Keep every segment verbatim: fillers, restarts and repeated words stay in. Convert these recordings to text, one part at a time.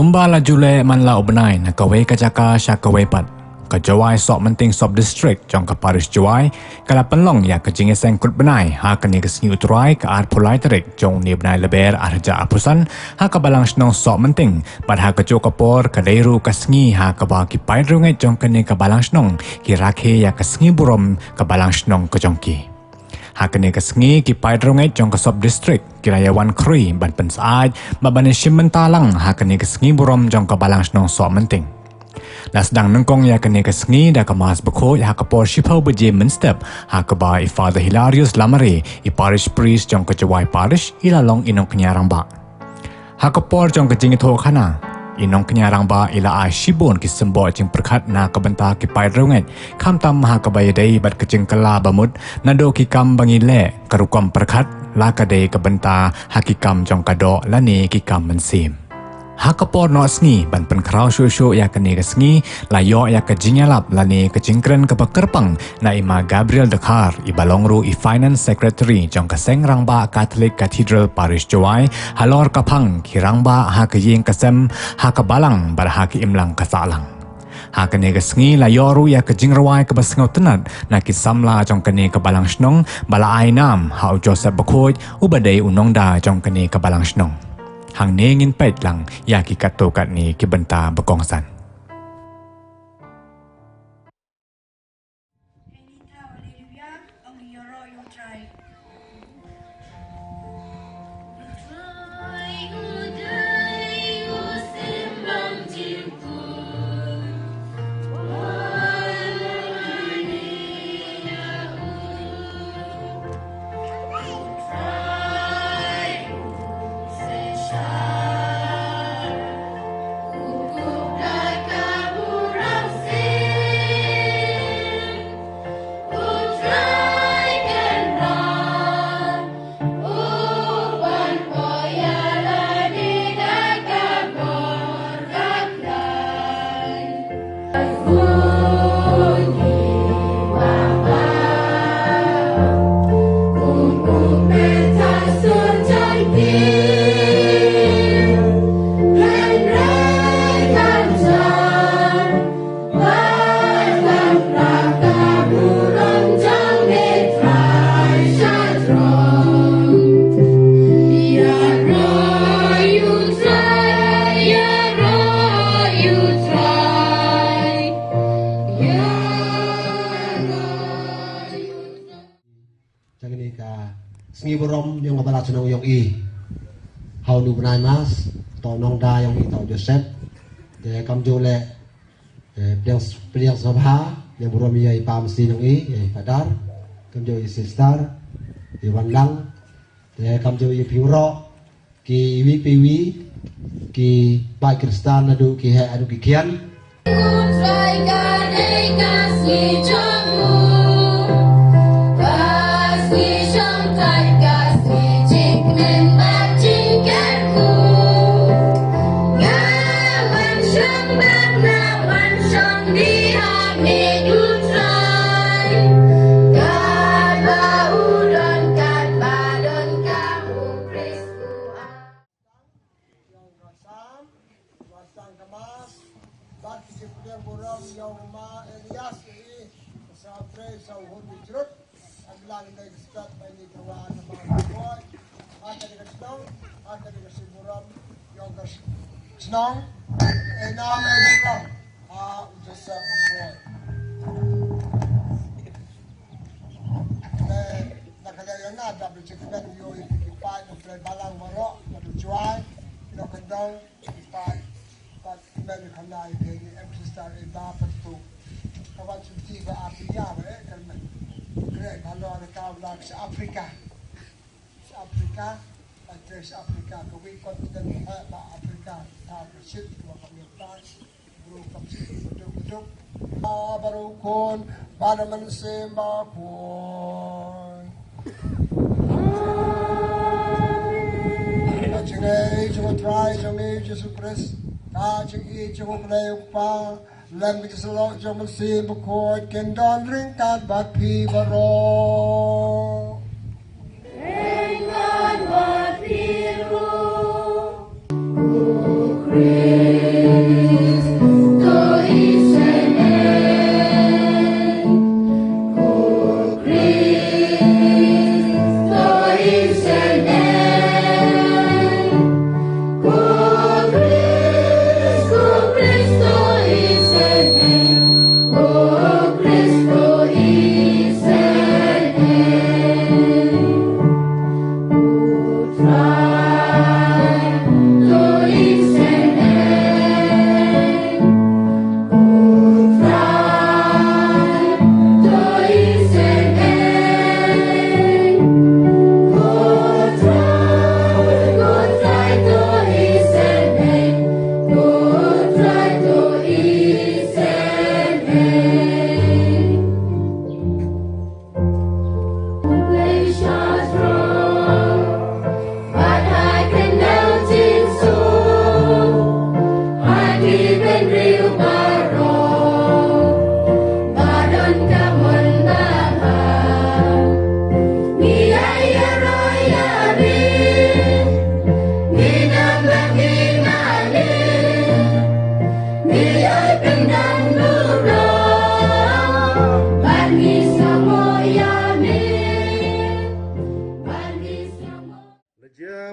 Kumba la ju leh man la u bnai na kawei ka jaka sha kawei pat, ka Jowai Sohmynting Sub-District jong ka Parish Jowai ka la pynlong ïa ka jingïaseng kut bnai ha kane ka sngi U Trai ka arphew lai tarik jong une u bnai Lber arhajar arphew san ha ka Balang Shnong Sohmynting, bad ha kajuh ka por ka dei ruh ka sngi ha kaba ki paidriewngeit jong kane ka Balang Shnong ki rakhe ïa ka sngi burom ka Balang Shnong ka jong ki. Ha kane ka sngi ki paidriewngeit jong ka Sub-District ki la ïawan khri ban pynsyaid bad ban ïashim bynta lang ha kane ka sngi burom jong ka Balang Shnong Sohmynting. La sdang nyngkong ïa kane ka sngi da ka Mass bakhuid ha ka por shiphew baje mynstep, ha kaba i Father Hilarius Lamare, i Parish Priest jong ka Jowai Parish, i la long i nongkñia rangbah. Ha ka por jong ka jingïathuhkhana, i nongkñia rangbah i la ai shibun ki symbol jingpyrkhat na ka bynta ki paidriewngeit, khamtam ha kaba ïadei bad ka jingkylla bamut naduh ki kam ba ngi leh, ka rukom pyrkhat, la ka dei ka bynta ha ki kam jong ka doh lane ki kam mynsiem. Ha ka por noh sngi ban pynkhraw shuh shuh ïa kane ka sngi, la ïoh ïa ka jingïalap lane ka jingkren kaba kyrpang na i Ma Gabriel Dkhar, iba long ruh i Finance Secretary jong ka Seng Rangbah Catholic Cathedral Parish Jowai, halor ka phang ki rangbah ha ka ïing ka sem, ha ka balang bad ha ka imlang ka sahlang. Ha kane ka sngi la ïoh ruh ïa ka jingrwai kaba sngewtynnat na ki samla jong kane ka Balang Shnong, ba la ai nam ha u Joseph Bakhuid, uba dei u nongda jong kane ka Balang Shnong. Hangne ngin peit lang ïa ki katto katne ki bynta ba kongsan. Jong kane ka sngi burom jong ka Balang Shnong jong i, ha une u bnai Mass, to nongda jong i, to Joseph. Te kamjooh leh, eh, pdiang, pdiang sngewbha, pdiang burom ïa i Pa Mynsiem jong i, ïa i Father, kamjooh i Sister, i Wanlang. Te kamjooh ïa phi baroh, kiwei pa kiwei, ki paid Khristan naduh ki heh haduh ki khian. Ïa u Rasam, Rasam Kamas, bad ki jingpdiang burom ïa u Ma Elias, i, sa trei sa u hun u jrut, a bilang dei ka stad ba ni ka wa na ma ka boy, ha ka dei ka shnong, ha ka dei ka shnong burom, ïa u ka shnong, e na me burom, ha u Joseph boy. Na ka liang ïa nga, da ba jingkmen ïa u, ïa ki paid na Blei Balang baroh, na Blei Jowai, na Kyndong, ki paid, pat kmen ïa ka na ïa ki em Khristan ïa ba pat tu. Ka wan shu ti ba ap ïa ba eh, ka men. Kre ka lo na ka la ka Afrika. Afrika, address Afrika, ka wi continent ha ba Afrika, ta ka shit, ka wa ka mi ta, bru ka shit, ka duk, ka duk. Ba baru kun, ba da man sim ba kun. Ka jingïeit jong u Trai jong ngi Jisu Khrist, ka jingïeit jong u Blei u Kpa, lem ki jingïasyllok jong u Mynsiem Bakhuid kin don ryngkat bad phi baroh. Ryngkat bad phi ruh.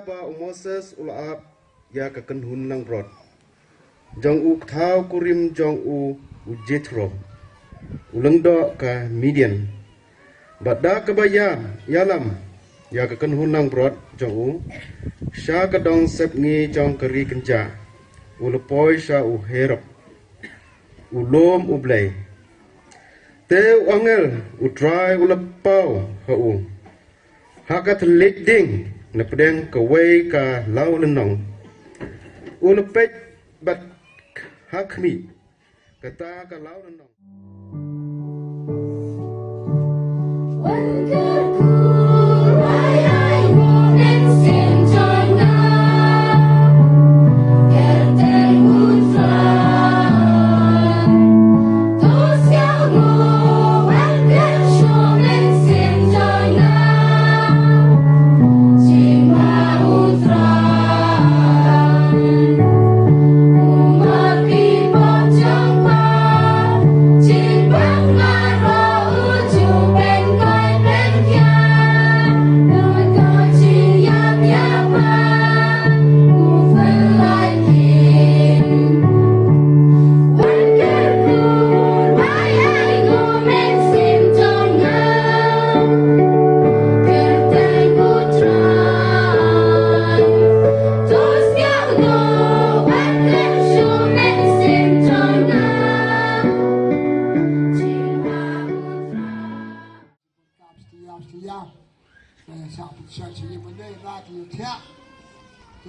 Ba u Moses u la ap ïa ka kynhun langbrot jong u, ka thaw kurim jong u, u Jethro, u lyngdoh ka Midian. Bad da kaba ïa, ïalam ïa ka kynhun langbrot jong u sha ka dong sepngi jong ka ri kynjah, u la poi sha u Horeb, u lum u Blei. Te u angel u Trai u la paw ha u ha ka thylliej ding na pdeng kawei ka law lynnong. U la peit bad ha khmih, kata ka law lynnong.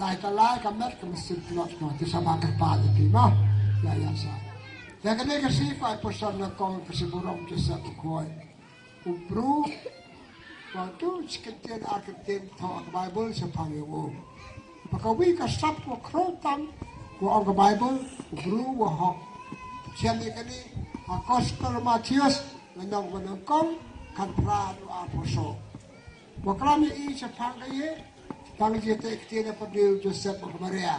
Lai ka lai ka met ka mynsiem tlot ko, te sa ba kyrpad ïa phi mo. Ïa, ïa sa. Ïa kane ka shi, ko ai pyrshah na kong ka shi burom Joseph Khoi. U bru, ko tu shi kyntien ar kyntien thoh ka Baibl shaphang ïa u. Ba kawei ka sap ko khraw tam, ko ong ka Baibl, u bru u hok. Shem ïa kane ha Gospel Mathaios, lynnong ba nyngkong, khatphra haduh arphew saw. Ba klam ïa i shaphang ka ïing, shaphang ka jingïateh ktien ïa u Joseph bad ka Maria.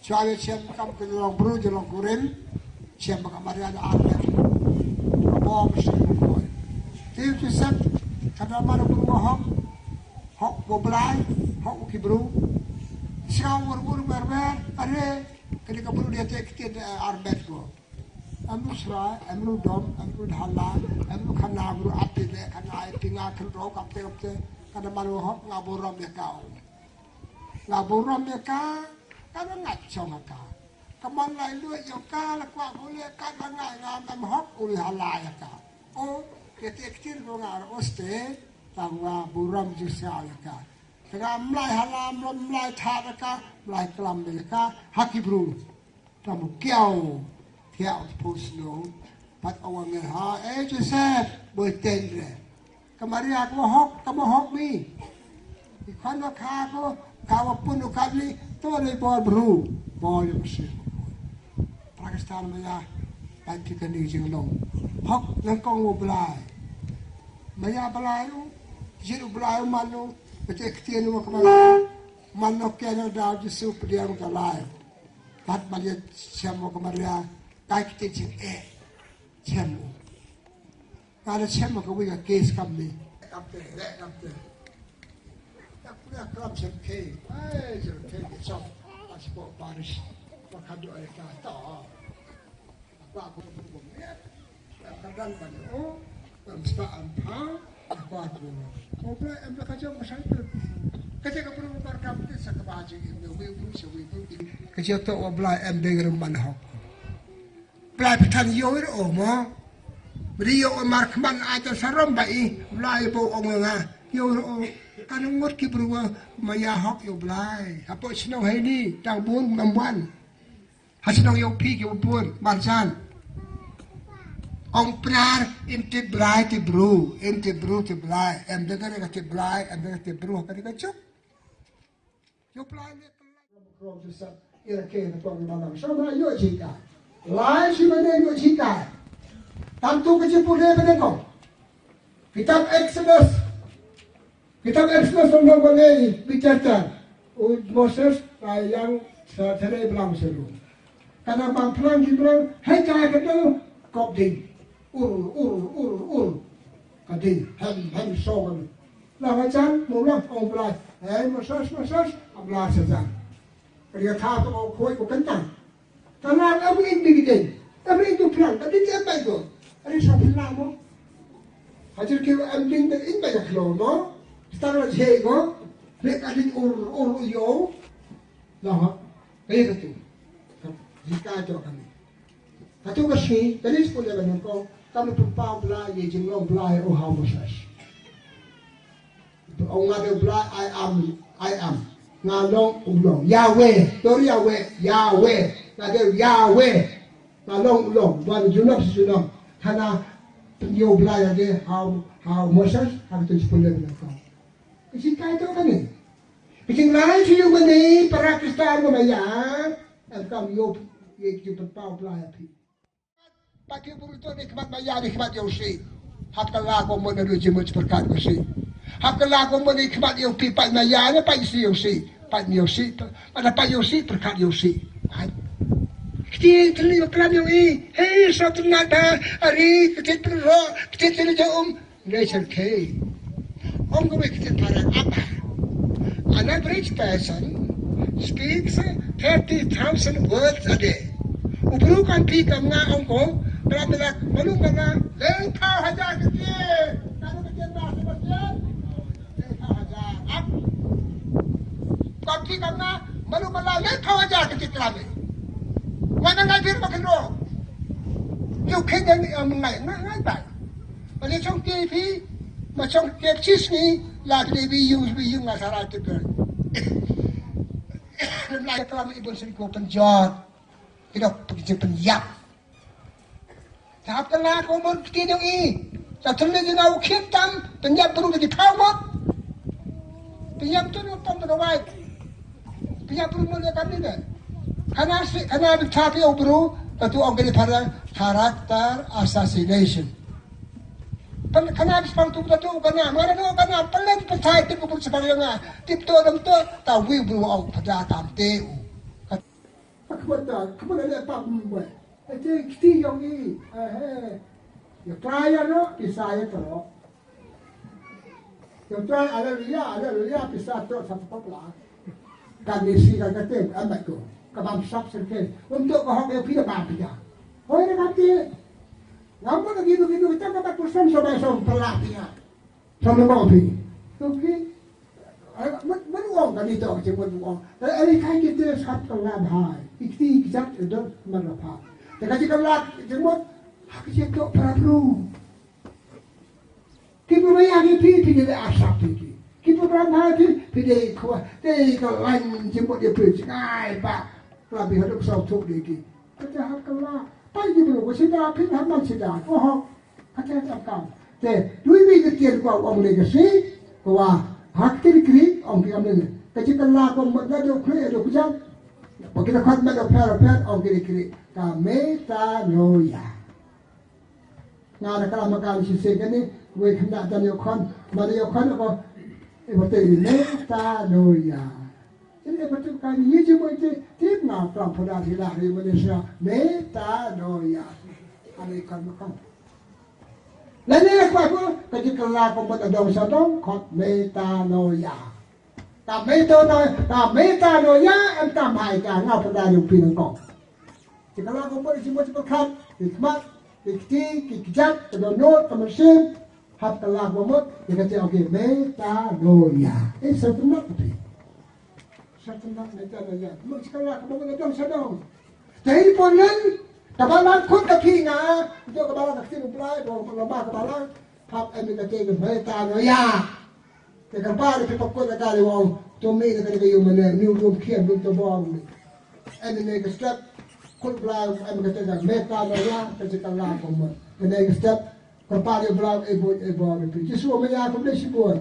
Shuwa ïa shem kam ka jinglong bru jinglong kurim, shem bad ka Maria na armet. Ka bor ka shem bad ka bor. Te u Joseph, ka dang man u bru ba hok, hok u Blai, hok u ki bru. Shuwa ur ur wer wer, are, kane ka bru jingïateh ktien, eh, armet ko. Em ru shuwa, em ru dom, em ru dhala, em ru khana, em ru ati de, khana ai pynga khynraw kapte kapte, ka dang man u hok, nga burom ïa ka. Nga burom ïa ka, ka dang ngat shong ha ka. Ka mon lai luid ïa ka, la kwah pule ka dang ngat, nga mem hok u hala ïa ka. O, ïateh ktien ko nga, o ste, tang nga burom jingsngew ïa ka. Tang nga mlai hala, mlai, mlai thad ïa ka, mlai klam ïa ka, ha ki bru. Tang u kiaw, kiaw pus no, pat ong ïa ha, eh Joseph, boi ten re. Ka Maria ka ba hok, ka ba hok mi. I khon ba kha ko, ka ba pun u kat mi, to le bor bru, bor ïa ka shi. Pakistan maya, pat ti ka ni jinglong. Hok, nyngkong u Blai. Maya Blai u, jin u Blai u man u, ba te ktien u ka Maria. Man u kian u da Jisu pdiang u ta lai. Pat man ïa shem u ka Maria, kai ktien jingeh. Shem u. Ka la shem ka wi ka case kam ni. Kam te, re kam te. Yak punya klam shem ke. Ai, shem ke ke shem. Pas po Paris. Makan doa ka ta. Apa aku pun ya. Kadang kan. Oh, am sta am pa. Apa aku. Ko bla em la ka jong ka sai tu. Ka je ka bru bar kam te sa ka ba jing em wi bru sa wi bru. Ka je to wa bla em deng rem man hok. Blai Pathan ïoh ïoh mo. Bri ïoh mar khman aja sarom ba i. Blai bo ong nga. Ïoh ïoh. Kan ngut ki bru ma ïa hok ïoh Blai. Hapo shnong hai ni tang bun mam wan. Ha shnong ïoh phi ki bun marjan. Ong prar im ti Blai ti bru, im ti bru ti Blai, em de ka ti Blai, em de ka ti bru ka ti ka juk. Ïoh Blai ne Krom Joseph, ira ke na kong na lang. Shong na ïoh jingkai. Lai shi mane ïoh jingkai. Tam tu ka jingpule mane kong. Kitab Exodus. Kitab Exodus nong nong bane ni bicara. U Moses na yang sa tere belang seru. Kana bang pelang di belang. Hai kai ka tu. Kop ding. Ur, ur, ur, ur. Ka ding. Hem, hem, so kami. La ka jan mo la ong Blai. Hei Moses, Moses, a Blai sa jan. Ka ri ka tha to ko khoi ko kentang. Ka la ka mi in bi dei. Ka mi in tu plan, ka dei em bai ko. Ari sa plan mo. Hajir ki em ding dei in bai ka klo mo. Stang la je ko. Le ka ding ur ur yo. La ha. Ka ye ka tu. Ka ji ka to ka ni. Katu ka sngi, kane sha pule ba nyngkong, kam pynpaw Blai ïa i jinglong Blai, oh ha Moses. Ong nga dei Blai, I am, I am. Nga long u long. Yahweh, to Yahweh, Yahweh. Nga dei Yahweh. Nga long u long. Ban junop sha junop. Hana pynïoh Blai ïa dei ha, ha Moses, ha katu sha pule ba nyngkong. Ka jingkai to kane. Ka jinglai sha ïa u mane para Khristan ba maya. Em kam ïoh ïa ka jingpynpaw Blai ïa phi. Pat ïa u briew to ne khmat maya ne khmat ïa u shi. Hap ka la ko mon na du jingmut pyrkhat ïa u shi. Hap ka la ko mon ne khmat ïa u phi pat maya ne pat ïa u shi ïa u shi. Pat ïa u shi. Pat ïa u shi pyrkhat ïa u shi. Ai. Kti tli ba klam ïa u i. Hei sa tnat ba. Ari kti tli ro. Kti tli jo um. Rachel K. Ong kawei ka ktien Phareng, Abba. An average person speaks thirty thousand words a day. U bru kan phi kam nga ong ko, bra bra malu mana, leng phaw hajar ktien. Ka ktien ba se ba ktien. Leng phaw hajar. Ap. Kan phi kam nga malu mana leng phaw hajar ktien klam. Wan ngai bir ba kynro. Yu khin yang ni am ngai ngai ngai bai. Ba ne chong te phi, ma chong te chis ni, la te bi yung bi yung la sara te ber. Lem la klam i bun sri ko pynjot. Ki dok pynjot pynjap. Tahap ka la ko mon ki dong i. Ta thum ne jina u khim tam, pynjap bru ki phaw mot. Pynjap tu no pom tu no wai. Pynjap bru mon ya kam ni ne. Kana si, kana bi tapi o bru, ta tu ong ki di para character assassination. Pan kana bi sepang tu betul tu kana, mana tu kana, pelan petai tip kubur sepang yang ah, tip tu dam tu, tawi bru au pada tam te u. Kata, kata ada apa membuat. Itu kiti yang ni, eh, eh. Ya kaya no, kisah ya teruk. Yang tuan, haleluya, haleluya, bisa tu satu pokok lah. Kan isi kan kata, amat tu. Kebam sap serke. Untuk kau hok yang pida bam pida. Hoi dia kata, Ngam mut lagi tu, gitu, kita kata pesan sampai som pelah dia. Sama kau pi. Okey. Mut mut wong kali tu, cuma wong. Tapi hari kai kita sab kelab hai. Ikti ikjat itu merapa. Tapi kita kelab cuma hak kita tu perlu. Ki pynmaya ki phi, phi dei asap phi ki. Ki pynmaya phi, phi dei khwa, dei ka lain jingmut ïa phi jngai ba. Ka la bi haduh saw thuk dei ki. Ka te ha ka la. Pai ki bru, ka sida phi ha man sida. Oho. Ka te ha kam. Te, dui wi ka tiar kwa ong ne ka si, kwa ha ka tiar kri, ong ki am ne. Ka jingkylla ka mut na dei u kri, dei u kjat. Ba ki da khot mut da pher pher, ong ki da kri. Ka metanoia. Nga da kala ma ka shisien kane, wei khynda da ïoh khon, ma da ïoh khon ko, e ba te ni metanoia. Ini e ba te ka ni ji mo te, tip nga plang phoda di la ri mo ni sa, metanoia. Ani kan ma kan. La ni ko ko, ka ji kala ko mo da dong sa dong, ko metanoia. Ka metanoia, ka metanoia, em ka mai ka nga phoda di pin ko. Ki kylla ka mut, ki mut ki pyrkhat, ki khmat, ki kti, ki kjat, ka dohnud, ka mynsiem, hap kylla ka mut, ïa kata, okay, metanoia. Eh, sa tynat ka phi. Sa tynat metanoia. Mut ki kylla ka mut, ka dong sa dong. Te hi pun lyn, ka balang khut ka phi nga, to ka balang ka kti u Blai, to ka lama ka balang, hap em ïa kata, metanoia. Te kyrpad ïa phi ba kut ïa ka lei ong, to mih na kane ka ïing mane, mih u dum khian, dum to bor mih. Em ne ka step, kut Blai, em ka step, metanoia, ka jingkylla ka mut. Kane ka step, kyrpad ïa Blai, e bud, e bor, e phi. Jisu maya, kumne shibun.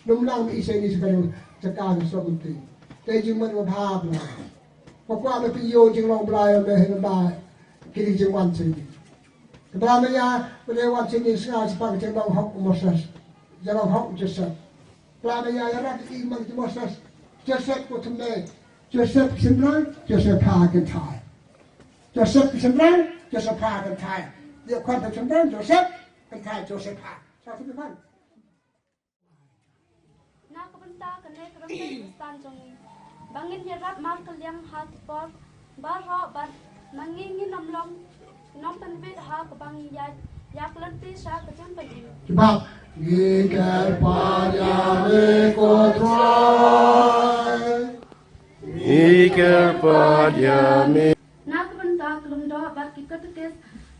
Lum lang mih isei ni sa kane, jaka ka sop mti. Te jingmut ba bha Blai. Ba kwah ba phi ïoh jinglong Blai, me hin ba, kine jingwan sei ni. Kata maya, ba dei wan sei ni snga, sa pang jinglong hok Moses. Jinglong hok Joseph. Kla maya ïa rat i mang ki Moses. Joseph ko tymmen. Joseph ki shynrang, Joseph ha kynthai. Joseph ki shynrang, Joseph ha kynthai. Ïa kwan ki shynrang, Joseph, kynthai Joseph ha. Sa ki kwan. Mynta kane ka rympei Khristan jong ngi ba ngin ïarap markylliang ha ki por baroh bad ma ngi ngin ym long ki nongpynbeit ha kaba ngi ïaid ïa ka lynti sha ka jingpynim. Jubab. Ngi kyrpad ïa me ko Trai. Ngi kyrpad ïa me. Na ka bynta ki lyngdoh bad ki katekis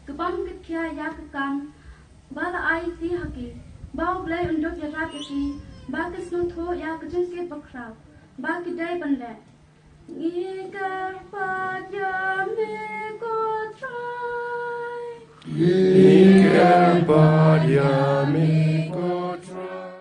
ki bym kit khia ïa ka kam ba la ai ti ha ki, ba U Blei un ïarap ïa ki ba ki sngewthuh ïa ka jingkit bakhraw ba ki dei ban leh. Ngi kyrpad ïa me ko Trai. Ngi kyrpad ïa me ko Trai.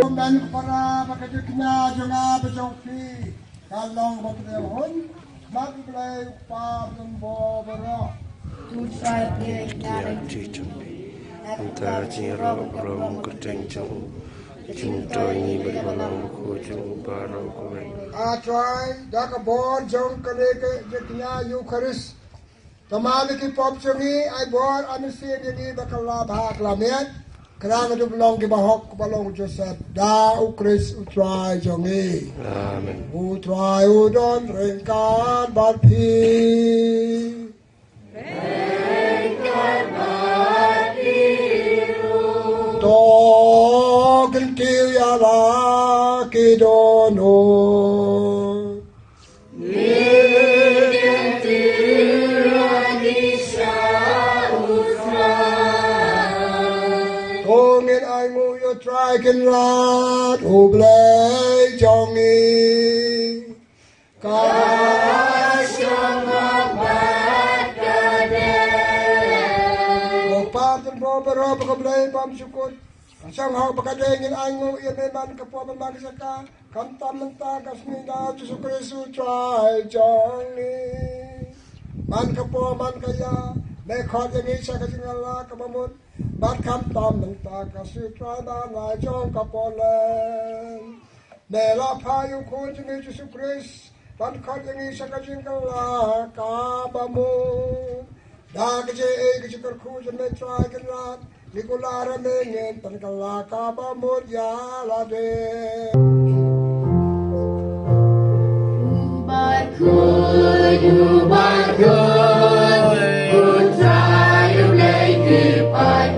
Amen. Ko para, ba ka jingkñia jong nga bad jong phi ka long ba pynïaid hun bad U Blei U Kpa Baroh. Ïa jong phi mynta jingïaroh baroh kum kyrteng jong u, jingmyntoi ngi bad balang bakhuid jong u baroh kawei. A Trai, da ka bor jong kane ka jingkñia Eukharist, tang ma ki pop jong ngi, ai bor, ai mynsiem ïa ngi ba ka la bha ka la miat. Khnang ba ngin long kiba hok, ba long Joseph, da U Khrist U Trai jong ngi. Amen. U Trai u don ryngkat bad phi. To kyntiew ïa la ki dohnud. To ngin ainguh ïa U Trai Kynrad U Blei jong ngi. Ka shong hok bad ka dei. Ko Pa jong ngi baroh, ko Blei bymjukut, ka shong hok bad ka dei, ngin ainguh ïa me man ka por bad man ka jaka, khamtam mynta ka sngi, da U Jisu Khrist U Trai jong ngi. Man ka por man ka ïa, me khot ïa ngi sha ka jingkylla kaba mut, bad khamtam mynta ka sngi, Trai, ban ai jong ka por lem. Me la phah ïa u Khun jong ngi U Jisu Khrist ban khot ïa ngi sha ka jingkylla kaba mut. Da ka jingaiei ka jingkyrkhu jong me Trai Kynrad, ngi kular ïa me ngin pynkylla kaba mut ïa lade. U Bakhuid, U Bakhuid, U Trai U Blei ki paid,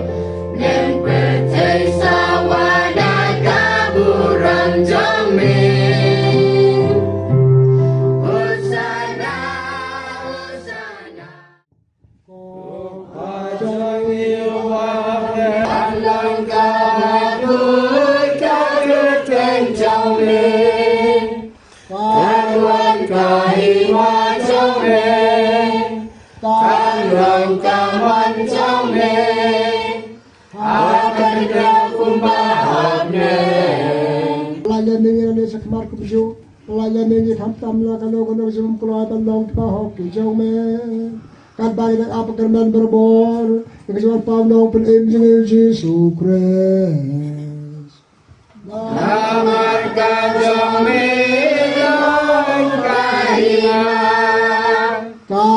ym pyrthei sawa da ka burom jong me. Hosanna, Hosanna. Ko Pa jong ngi uba ha bneng, kan long ka mon jong me, kan long ka hima jong me, kan long ka mon jong me, ha kane ka dei kumba ha bneng. Lait ïa me ngi na ne sha khmat kumjuh. Lait ïa me ngi khamtam la kano kano ka jingbymkloi ban long kiba hok ki jong me. Katba ngi dang ap kyrmen barabor ïa ka jingwan pawnongpynim jong ngi U Jisu Khrist. Namar ka jong me ka hima, ka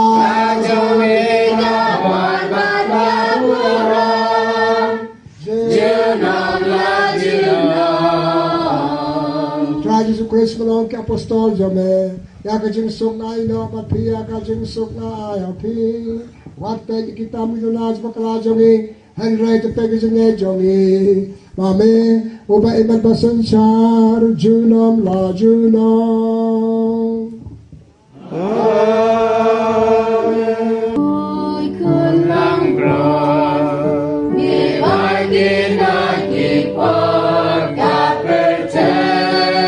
jong me ka mon bad ka burom, junom la junom. Trai Jisu Khrist, me la ong ki apostol jong me, ïa ka jingsuk nga ai noh bad phi, ïa ka jingsuk nga ai ha phi. Wat peit ïa ki tam ki jong nga, jingpakla jong ngi, hynrei to peit ïa ka jingngeit jong ngi. Ma me uba im bad ba synshar junom la junom. Amen. Oi, Khun Langbrot, ngi ai ngi na ki por ka pyrthei.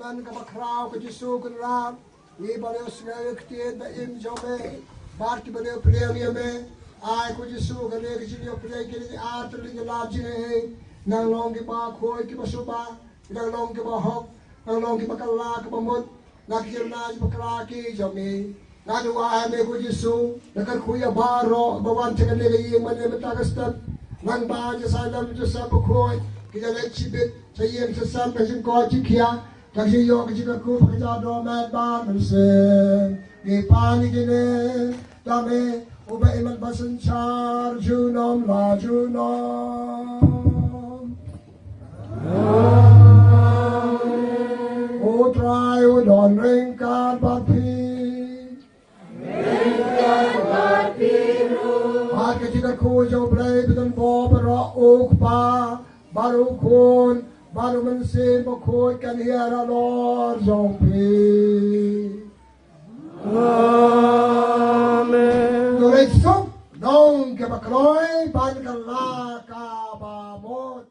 Kaba khraw ko Jisu Kynrad, ngi ba ïohsngew ïa ka ktien ba im jong me bad kiba ïoh pdiang ïa me. Ai ko Jisu kane ka jingïoh pdiang kine ki ar tylli ki lad jingaiei, nang long kiba khuid kiba suba, nang long kiba hok, nang long kiba kylla kiba mut na ki kyrdan kiba kra ki jong me. Nga duwai ha me ko Jisu, da kyrkhu ïa baroh ba wan sha kane ka ïing mane mynta ka step. Nang ba ki Salem Joseph Bakhuid ki da leit shibit sha ïing sha sem, ka jingkoit jingkhiah, ka jingïoh ka jingkyrkhu, ka jingïadoh met bad mynsiem. Ngi pan ïa kine da me uba im bad synshar junom la junom. Amen. U Trai u don ryngkat bad phi. Ryngkat bad phi ruh. Bad ka jingkyrkhu jong U Blei ba donbor baroh, U Kpa bad U Khun bad U Mynsiem Bakhuid kan hiar halor jong phi. Amen. To leit suk, nong kiba kloi ban kylla kaba mut.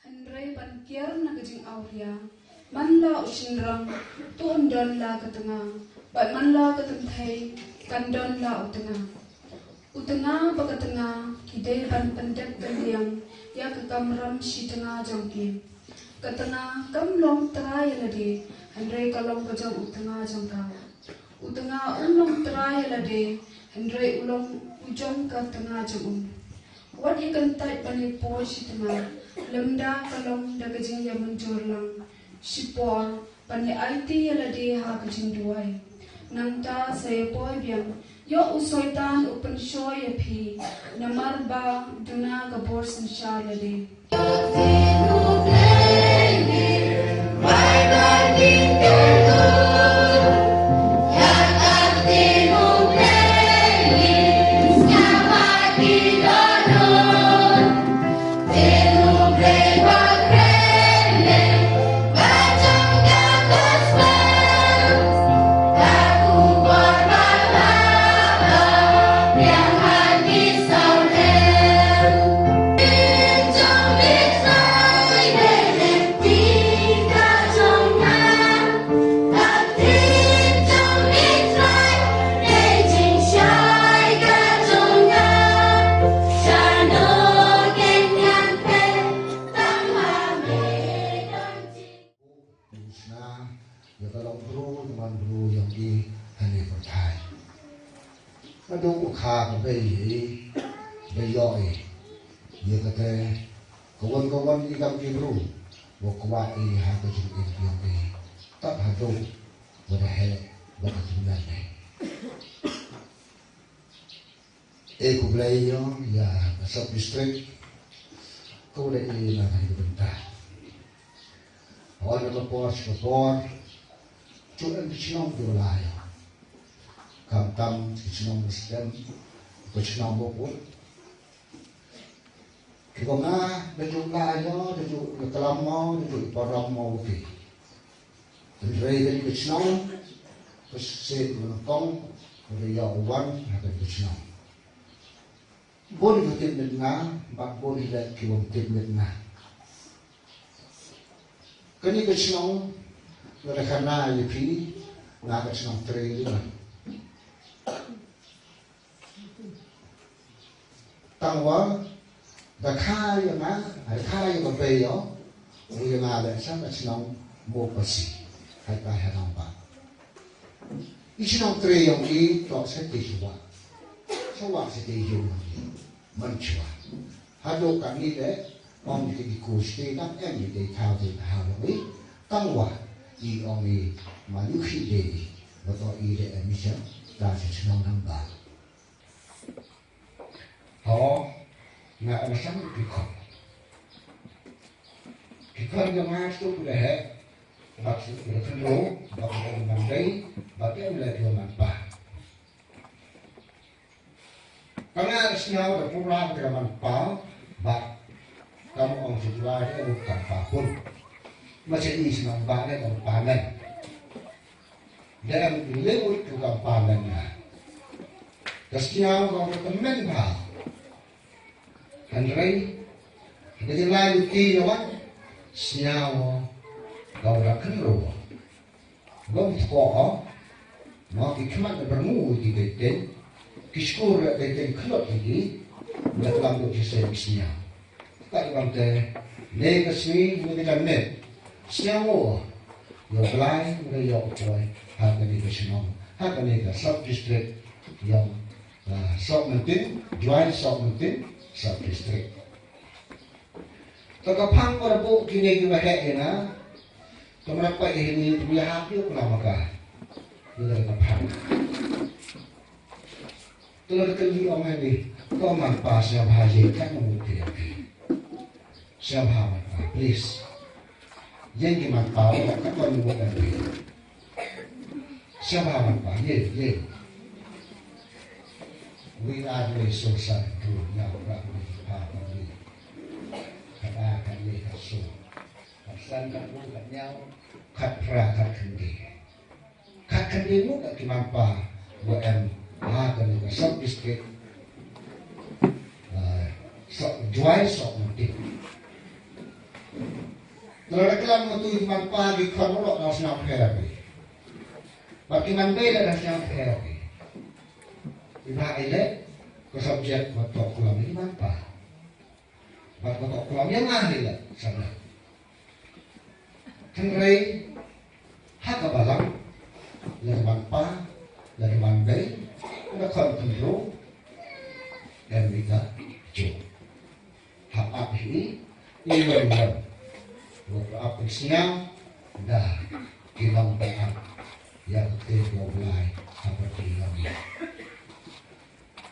Hynrei ban kiar na ka jingawria, man la u shynrang, to un don la ka tnga, bad man la ka kynthei, kan don la u tnga. U tnga bad ka tnga ki dei ban pyndep kylliang ïa ka kamram shi tnga jong ki. Ka tnga kam long trai ïa lade, hynrei ka long ka jong u tnga jong ka. U tnga um long trai ïa lade, hynrei u long u jong ka tnga jong u. Wat ïa kyntait ban ïa poi shi tnga, lymda ka long da ka jingïamynjur lang. Shipor ban ïa aiti ïa lade ha ka jingduwai. Nangta sa ïa poi biang, ïoh u Soitan u pynshoi ïa phi, namar ba duna ka bor synshar lade. Ïa ka long bru, ka man bru ïa ngi ha ne pyrthai. Ka dei u kha ka bei ïa i, bei ïoh i. Ïa kata ka wan ka wan i kam ki bru, wa kwah i ha ka jingim ïa ngi. Tat haduh wa da heh wa ka jingmut ne. E khublei ïa ka sub district, khublei ïa ka bynta. Hooid na ka por sha ka por, ju em ki chnong ki la ïa. Khamtam ki chnong Muslim, ki chnong Mawkut. Kiba nga da ju la ïa, da ju la klam mo, da ju param mo ki. Hynrei kane ka chnong ka shisha ka nyngkong ka da ïa wan ha kane ka chnong. Bun ki tip mit nga bad bun ki leh ki wym tip mit nga. Kane ka chnong nga da khana ïa phi, nga ka chnong Tre ïa. Tang wa da kha ïa nga, da kha ïa nga bei ïa u ïa nga leh sha ka chnong Mawpasi. Hai pa ha nong ba i chnong Tre ïong i to sa te shuwa. Shuwa sa te ïong i man shuwa. Haduh ka ngi leh ong ki ki ku sti ka em i te thaw te thaw ïong i. Tang wa i ong i ma yu khi de i wa to i de em i sha ta sha shnong nang ba. Ho nga em sang ki khon. Ki khon nga ma stu ku de he. Bak su ku de khon ro bak de man dei bak de le de man pa. Ka nga sñiaw da pura ka man pa ba kam ong si jua de ru kam pa pun. Ma se i sñiaw ba ne kam pa men. Da em lewut ku kam pa men na. Ka sñiaw ka ka men ba. Hynrei da jin lai luti na wan sñiaw ka ra kynru. Bym tkoh, ma ki khmat na byrngu ki dei dei, ki skur dei dei khmat ki, na klam dok ki seng sñiaw. Ka ibang te, ne ka sngi ne ka janet, sñiaw wo, yo blai ne yo poi, ha ka ne ka shnong, ha ka ne ka sub district, yo, ah, sub mentin, Jwai sub mentin, sub district. To ka phang ba buh kine ki ba heh ïa nga. To mra pait ïa hini to mra hap ïa u klam ka. Ïa ka phang. To la ka li ong hini. To man pa sia bha ye ka no mu pia pi. Sia bha man pa, please. Yen ki man pa ïa ka to ni mu pia pi. Sia bha man pa, ye, ye. We are resource and true, ya, ra, we, pa, pa, we. Khat a, khat le, khat so. Khat san, khat ru, khat ñiaw, khat phra, khat khyndai. Khat khyndai mu ka ki man pa, wa em, ha ka ni ka sub district. Ah, so, Jwai, so, mati. Tara klam matu ki man pa ki khon ro na sna pher bi. Ba ki man bei la na sna pher bi. Iba ile, ko subject ko to klam ki man pa. Bad ka tok klong ïa nga hi la, sa nga. Hynrei ha ka balang, la ka ban pa, la ka ban bei, la khon khynru, em ni ka ju. Hap ap hi, i wan wan. Wa ka ap sñiaw, da, ki long ba ap, ïa ka te ko blai, ha ka ti long.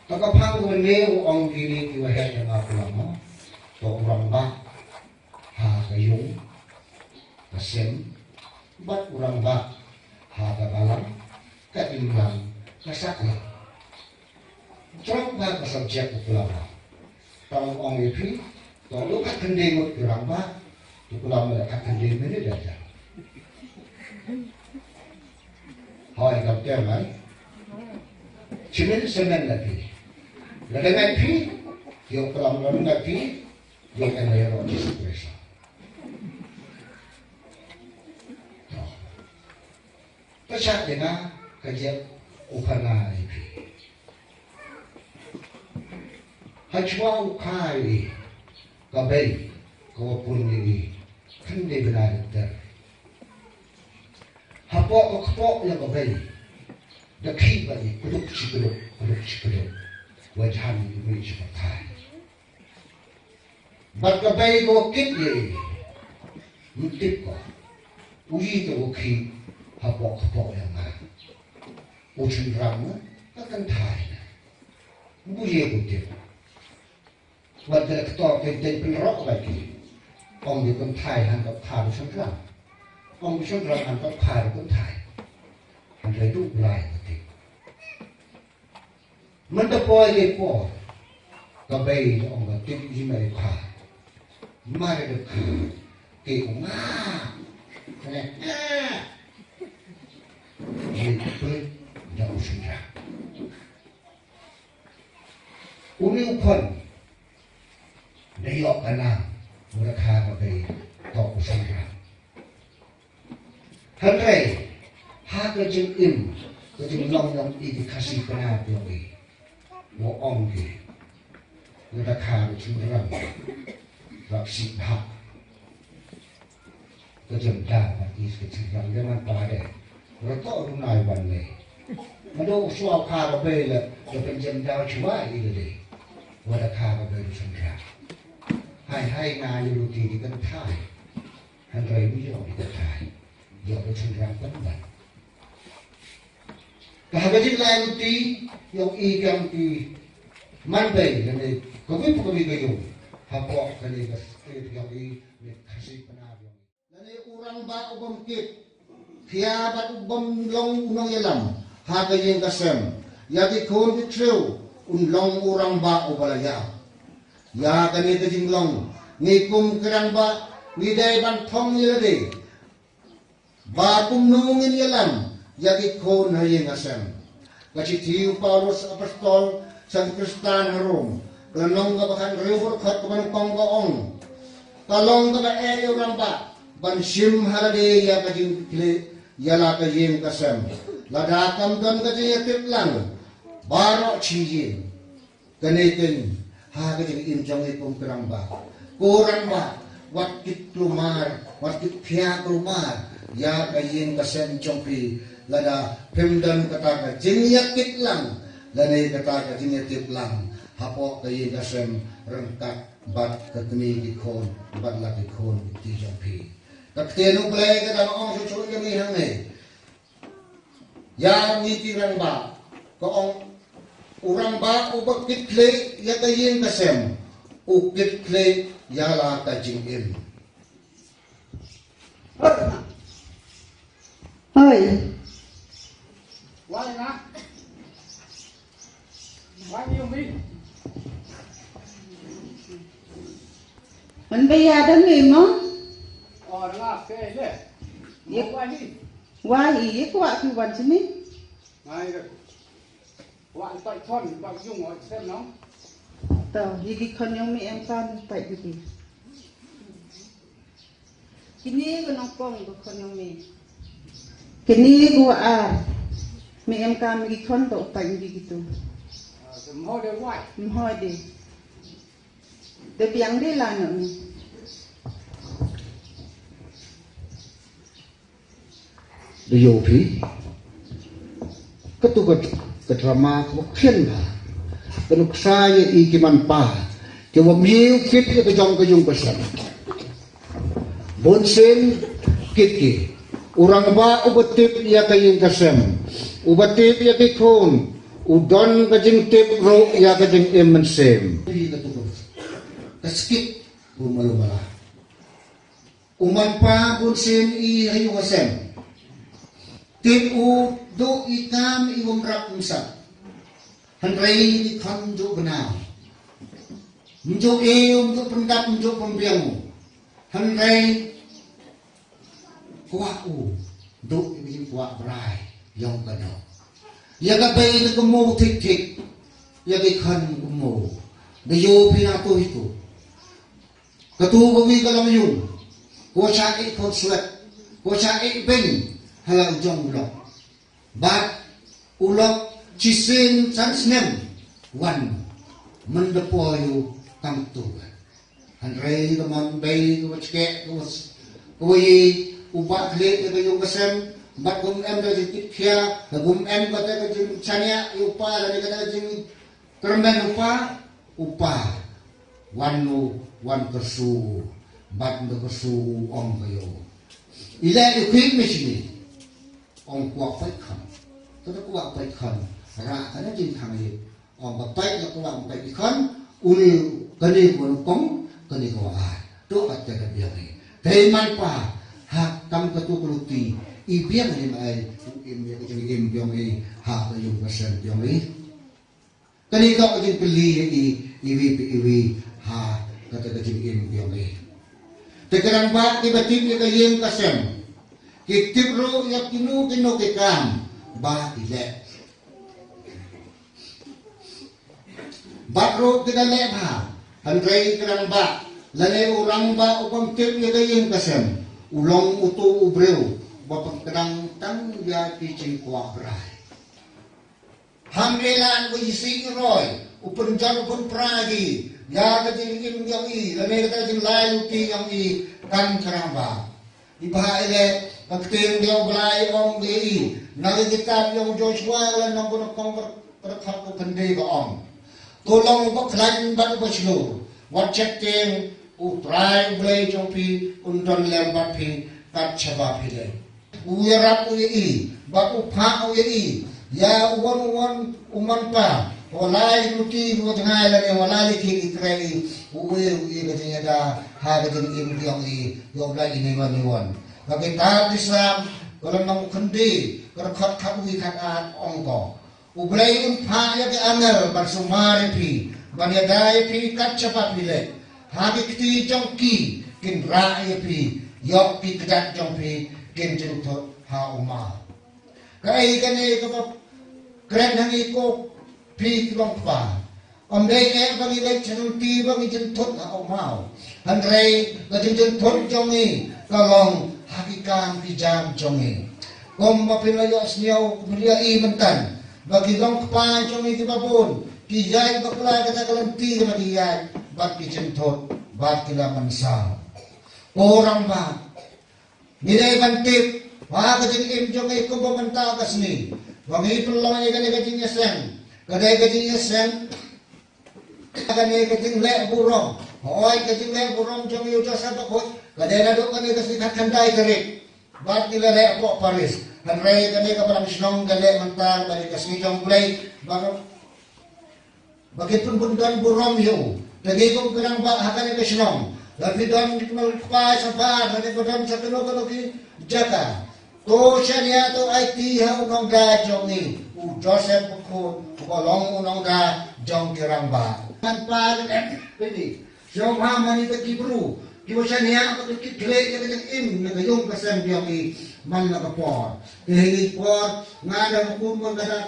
Ta ka phang ka ne u ong kini ki wa heh ïa nga pula mo. To u rangbah ha ka yung ka sem bad u rangbah ha ka balang ka imlang ka saklang. Trong ba ka subject u pula mo. Ta u ong ïa phi to lu ka khyndai ngut ki rangbah u pula mo ka khyndai minit da ja. Hoi, kam tiang ai. Chimin semen lagi. Lada ngai phi, yo kelam lam lagi, yo kan yo ro Jisu Krista. Tasha dena kajep ukana ipi. Hachwa ukai ka bei ka wapun ni kan de bena de ter. Hapoh ka kpoh ïa ka bei. Da khih ba i kuduk chi kuduk, kuduk chi kuduk. Wa jan i bei chi pathai. Bad ka bei ko kit ïa i. Mtip ko. U yi ka u khih hapoh ka kpoh ïa nga. U chynrang na ka kynthai na. Bu ye ko tip. Wat da ktor te te pynrok ba ki. Ong di pynthai han ka pha du sangkram. Ong di sangkram han ka pha du pynthai. Han rai du blai ka ti. Mynta poi ke po. Ka bei ong ka ti ji mai pha. Mar da pha. Ke ong nga. Kane nga. Ye pun da u sangkram. Uni u khon da ïoh ka nam u rakha ka bei to u sanra. Hynrei ha ka jingim ka jinglong jong i ki Khasi Pnar jong i, u ong ki u rakha u chynrang rap sih bha. Ka jem da ba is ka chirang de man pa de. Ra to ru nai wan le. Ma do sua kha ka bei le, ka pen jem da chua i le de. Wa da kha ka bei ru chang ra. Hai hai na yu ru ti di kan thai. Hynrei u ïoh ïa ka thai, ïoh ka shynrang pynban. Ka ha ka jinglai luti ïong i, ka ïong i man bei lane kawei pa kawei ka ïong hapoh kane ka state ïong i, ne Khasi Pnar ïong i. Lane u rangbah u bym kit khia bad u bym long u nongïalam ha ka ïing ka sem ïa ki khun ki khliew, un long u rangbah uba la ïap. Ïa kane ka jinglong, ngi kum ki rangbah ngi dei ban thong ïa lade ba kumno ngin ïalam ïa ki khun ha ïing ha sem. Ka shithi u Paulus apostol sha ki Khristan ha Rom, ka lynnong kaba khathynriew, ka dkhot kaba nyngkong ka ong: Ka long kaba eh ïa u rangbah ban shim ha lade ïa ka jingkitkhlieh ïa la ka ïing ka sem. Lada kam don ka jingïatip lang baroh shi ïing. Kane keiñ ha ka jingim jong ngi kum ki rangbah. Ko rangbah, wat kit kulmar, wat kit khia kulmar ïa ka ïing ka sem jong phi, lada phim don kata ka jingïakit lang lane kata ka jingïatip lang hapoh ka ïing ka sem ryngkat bad ka kmie ki khun bad la ki khun ki kti jong phi. Ka ktien U Blei ka dang ong shuh shuh ïa ngi hangne, ïa ngi ki rangbah, ka ong: U rangbah uba kitkhlieh ïa ka ïing ka sem u kitkhlieh ïa la ka jingim. Hoi. Wai na. Wai ni umi. Man ba ïa da me mo? Oh, da nga se le. Ye. Wai ni. Wai, ye kwah ki wan sini. Ngai da. Wah, i pait khon, i pait yung, wah, i sem nong. To, i ki khon yong mi em kan, i pait i ki. Kini ko nong pong ko khon yong mi. Kini ko ar. Mi em kan, mi ki khon to, i pait i ki tu. Ah, mho de wai. Mho de. De biang de la no mi. Da ïoh phi. Katu ka, ka drama kaba khian bha. Ka nuksa ïa i ki man pa kiba mih kit ïa ka jong ka yung ka sem. Bun sien kit ki. U rangbah uba tip ïa ka ïing ka sem, uba tip ïa ki khun, u don ka jingtip ruh ïa ka jingim mynsiem. Ka skit bu malu mala. U man pa bun sien i ha ïing ha sem. Tip u duh i kam i wym rap wym sap. Hynrei i khon juh bnai. Mjuh i, mjuh pyndap, mjuh pynbiang. Hynrei kwah u duh i jingkwah brai yong ka doh. Ïa ka bei na ka mo thik thik. Ïa ka khon ka mo. Da ïoh phi na tu hi tu. Katu ka wi ka long yung. Ko sha i khon swet. Ko sha i beng. Hala u jong u long. Bad u lok shisien san snem wan mynda poi u kam tu. Hynrei ka mon bei ka wa chkeh ka wa s-, ka wa yi u ba khlieh ïa ka yung ka sem bad kum em da jingkit khia, kum em ka da ka jingchania ïa u pa lane ka da ka jingkyrmen u pa, u pa wan u wan kyrsu bad da kyrsu u ong ka ïa u. I leh ïa u khim machine. Ong kwah pait khon. Ka da kwah pait khon. Ra ka da jingkhang ïa. Ong ba pait la kwah pait i khon. Ul kane ko kong kane ko ar. To ka da biang ïa. Te man pa ha kam ka tu ka luti. I biang ïa mai u im ïa ka jingim biang ïa. Ha ka yung ka sem biang ïa. Kane ka ka jingpyni ïa i, iwi pa iwi, ha, kata ka jingim biang i. Te ka rangbah kiba tip ïa ka ïing ka sem. Ki tip ruh ïa kino kino ki kam ba ki leh. Bad ruh ki da leh bha, hynrei ka rangbah, lane u rangbah u bym tip ïa ka ïing ka sem. U long utu u briew, ba pynkdang tang ïa ki jingkwah brai. Ham ïalan u isih i roi, u pynjot u pynpra ïa ki, ïa ka jingim ïong i, lane ka jinglai luti ïong i, kan ka rangbah. I bha i leh, ka ktien ïong u Blai ong ïa i, na ka kitab ïong Joshua, ka lynnong kaba nyngkong ka, ka dkhot kaba khyndai ka ong. To long uba khlaiñ bad uba shlur, wat sheptieng, U Trai U Blei jong phi un don lem bad phi kat shaba phi leit. U ïarap u ïa i, bad u phah u ïa i, ïa u wan u wan u man pa, u lai luti u jngai lane u lai liki i krei, u ïa u ïa ka jingïada ha ka jingim jong i, ïa u lai i ne wan i wan. Ka kitab ki Salm, ka lynnong khyndai, ka dkhot khatwei khatar ong ko. U Blei un phah ïa ki angel ban sumar ïa phi, ban ïada ïa phi kat shaba phi leit. Ha ki kti jong ki kin rah ïa phi, ïoh ki kjat jong phi kin jynthut ha u maw. Kaei kane kaba kren ha ngi ko phi ki long kpa. Ym dei eh ba ngi leit sha lynti ba ngi jynthut ha u maw. Hynrei ka jingjynthut jong ngi ka long ha ki kam ki jam jong ngi. Kumba phi la ïohsngew, phi la ïohi mynta ba ki long kpa jong ngi kiba bun ki ïaid bakla kata ka lynti kaba ki ïaid bad ki jynthut bad ki la mynsaw. Ko rangbah, ngi dei ban tip ha ka jingim jong ngi kumba mynta ka sngi ba ngi pynlong ïa kane ka jingïaseng, ka dei ka jingïaseng, kane ka jingleh burom. Hooid, ka jingleh burom jong u Joseph Bakhuid ka dei naduh kane ka sngi khatkhyndai tarik. Bad ngi la leh hapoh parish. Hynrei kane ka balang shnong ka leh mynta kane ka sngi jong U Blei ba ka, ba ki pynbun don burom ïa u. Te ngi kum ki rangbah ha kane ka shnong, la phi don ki kmie kpa shabar, la phi don sha kano kano ki jaka, to shaniah to aiti ha u nongda jong ngi u Joseph Bakhuid, uba long u nongda jong ki rangbah. Ngan pa ka em pini. Sngewbha mani ta ki bru kiba shaniah ba ki kit khleh ïa ka jingim na ka ïung ka sem jong ngi man la ka por. Te ha kine ki por nga da hukum ba nga da